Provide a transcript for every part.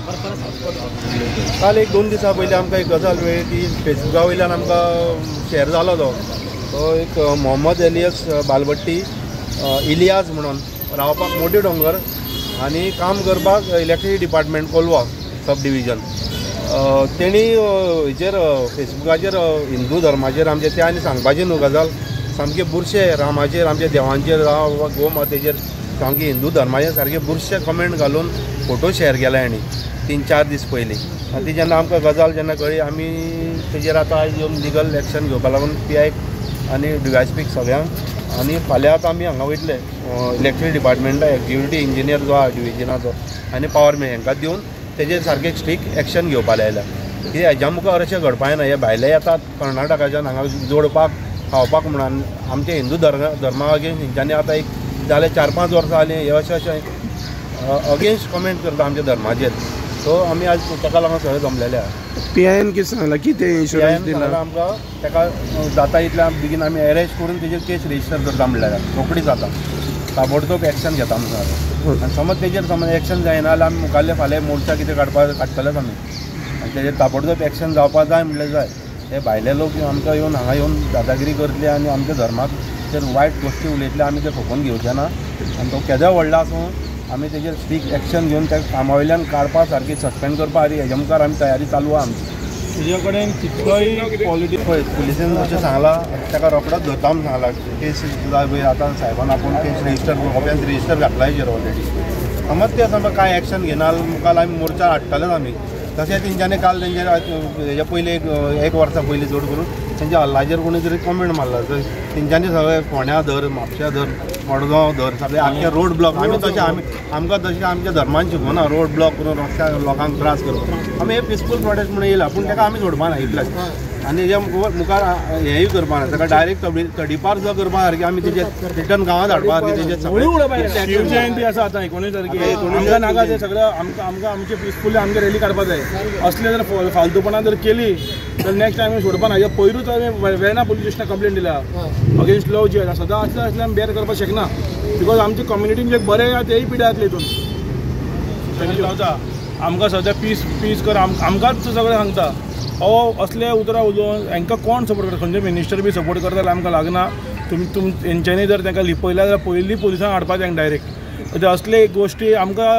काल एक दोन दिसां पयलीं आमकां एक गजाल मेळ्ळी ती फेसबुका वयल्यान आमकां शेअर जालो तो तो एक मोहम्मद एलियस बालबट्टी इलियाज म्हणून रावपाक मोटी डोंगर आनी काम करपाक electricity department Colva sub division. तेणी हेचेर फेसबुकाचेर हिंदू धर्माचेर आमचे ते आनी सांगपाचें न्हू गजाल सामके बुरशे रामाचेर आमच्या देवांचेर जावं वा गोमातेचेर सामके हिंदू धर्माचेर सारके बुरशे कमेंट घालून फोटो शेअर केला हेणी 3-4 दीस पयलीं. आनी ती जेन्ना आमकां गजाल जेन्ना कळ्ळी आमी तेजेर आतां आयज येवन लिगल एक्शन घेवपा लागून पी आयक आनी डीवायएसपीक सगळ्यांक आनी फाल्यां आतां आमी हांगा वयतले इलेक्ट्रिसिटी डिपार्टमेंटा एक्झिक्युटीव इंजिनियर जो आहा डिविजनाचो आनी पावर मॅन हांकां दिवन तेजेर सारकें स्ट्रिक्ट एक्शन घेवपा लायल्या. कित्याक हेज्या मुखार अशें घडपा जायना. हे भायले येतात कर्नाटकाच्यान हांगा जोडपाक खावपाक म्हणून आमचे हिंदू धर्मा अगेन्स्ट हेंच्यांनी आतां एक जालें 4-5 वर्सां जालीं हे अशें अशें अगेन्स्ट कमेंट करता आमच्या धर्माचेर. सो आमी आज ताका लागून सगळे जमलेले आहा. पी आयन कितें सांगलां कितें इन्शुरन्स दिला आमकां ताका जाता इतल्या बेगीन आमी अरेस्ट करून तेजेर केस रजिस्टर करता म्हणल्यार रोखडी जाता ताबडतोब एक्शन घेता म्हणून सांगलां. आनी समज तेजेर समज एक्शन जायना जाल्यार आमी मुखारले फाल्यां मोर्चा कितें काडपाक काडटलेच आमी आनी तेजेर ताबडतोब एक्शन जावपाक जाय म्हणल्यार जाय. हे भायले लोक आमकां येवन हांगा येवन दादागिरी करतले आनी आमच्या धर्माक वायट गोश्टी उलयतले आमी ते खोपोवन घेवचे ना. आनी तो केदो व्हडलो आसूं आमी तेजेर स्ट्रिक्ट एक्शन घेवन त्या कामा वयल्यान काडपा सारकी सस्पेंड करपा सारकी हेज्या मुखार आमी तयारी चालू आहा आमची. तुजे कडेन कितलोय पॉलिटिक्स पळय पुलिसेन अशें सांगलां ताका रोखडोच धरता म्हूण सांगलां. केस जाय आतां सायबान आपूण केस रजिस्टर ऑफिस रजिस्टर घातला हेजेर ऑलरेडी. समज ते समज कांय एक्शन घेना मुखार आमी मोर्चा हाडटलेच आमी. तशें तेंच्यांनी काल तेंच्या हेज्या पयलीं एक वर्सा पयलीं चड करून तेंच्या हल्लाचेर कोणी तरी कमेंट मारला तेंच्यांनी सगळे फोंड्या धर म्हापश्या धर मडगांव धर सगळे आख्खे रोड ब्लॉक. आमी तशें आमी आमकां तशें आमच्या धर्मान शिकोना रोड ब्लॉक करून रस्त्यार लोकांक त्रास करप. आमी हे पिसफूल प्रोटेस्ट म्हणून येयला पूण ताका आमी सोडपा ना इतलेंच. आनी हेज्या मुखार हेंय करपा ना ताका डायरेक्ट तडीपार सुद्दां करपा सारकें आमी तेजेर रिटर्न गांवांत हाडपा सारकें तेजेर सगळें. शिवजयंती आसा आतां 19 तारखेर आमकां नाका ते सगळें आमकां आमकां आमचे पिसफुली आमकां रॅली काडपा जाय. असले जर फालतूपणा जर केली तर नेक्स्ट टायम आमी सोडपा ना. पयरूच हांवें वेर्णा पुलीस स्टेशनाक कंप्लेन दिल्या अगेन्स्ट लव जिहाद. सदां असले असले आमी बेर करपाक शकना because आमचे कम्युनिटीन जे बरे आहा तेय पिड्या जातले हितून. रावता आमकां सद्या पीस पीस कर आमकांच सगळें सांगता. हो असले उतरां उलोवन हांकां कोण सपोर्ट करता? खंयचे मिनिस्टर बी सपोर्ट करता जाल्यार आमकां लागना. तुमी तुम हेंच्यांनी जर तांकां लिपयल्या जाल्यार पयलीं पुलिसांक हाडपाक जाय डायरेक्ट. असले गोश्टी आमकां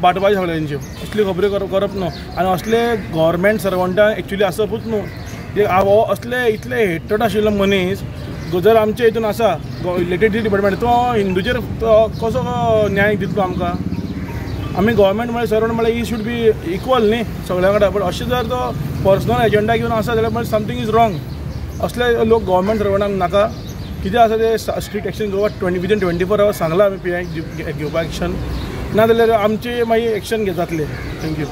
बाटपाच्यो सगळ्यो तेंच्यो. असल्यो खबऱ्यो करप न्हू. आनी असले गव्हर्मेंट सर्वंटां एक्चुली आसपूच न्हू. हो असले इतले हेटड आशिल्लो मनीस जर आमच्या हितून आसा इलेक्ट्रिसिटी डिपार्टमेंट तो हिंदूचेर कसो न्याय दितलो आमकां? आमी गव्हर्मेंट म्हळ्यार सर्वंट म्हळ्यार he should be equal न्ही सगळ्या कडेन. बट अशें जर तो पर्सनल एजंडा घेवन आसा जाल्यार म्हळ्यार समथींग is wrong. असले लोक गव्हर्मेंट सर्वंटांक नाका. कितें आसा ते स्ट्रिक्ट एक्शन घेवपाक विदीन 24 आवर्स सांगलां आमी पी I घेवपाक एक्शन, ना जाल्यार आमची मागीर एक्शन जातले. Thank you.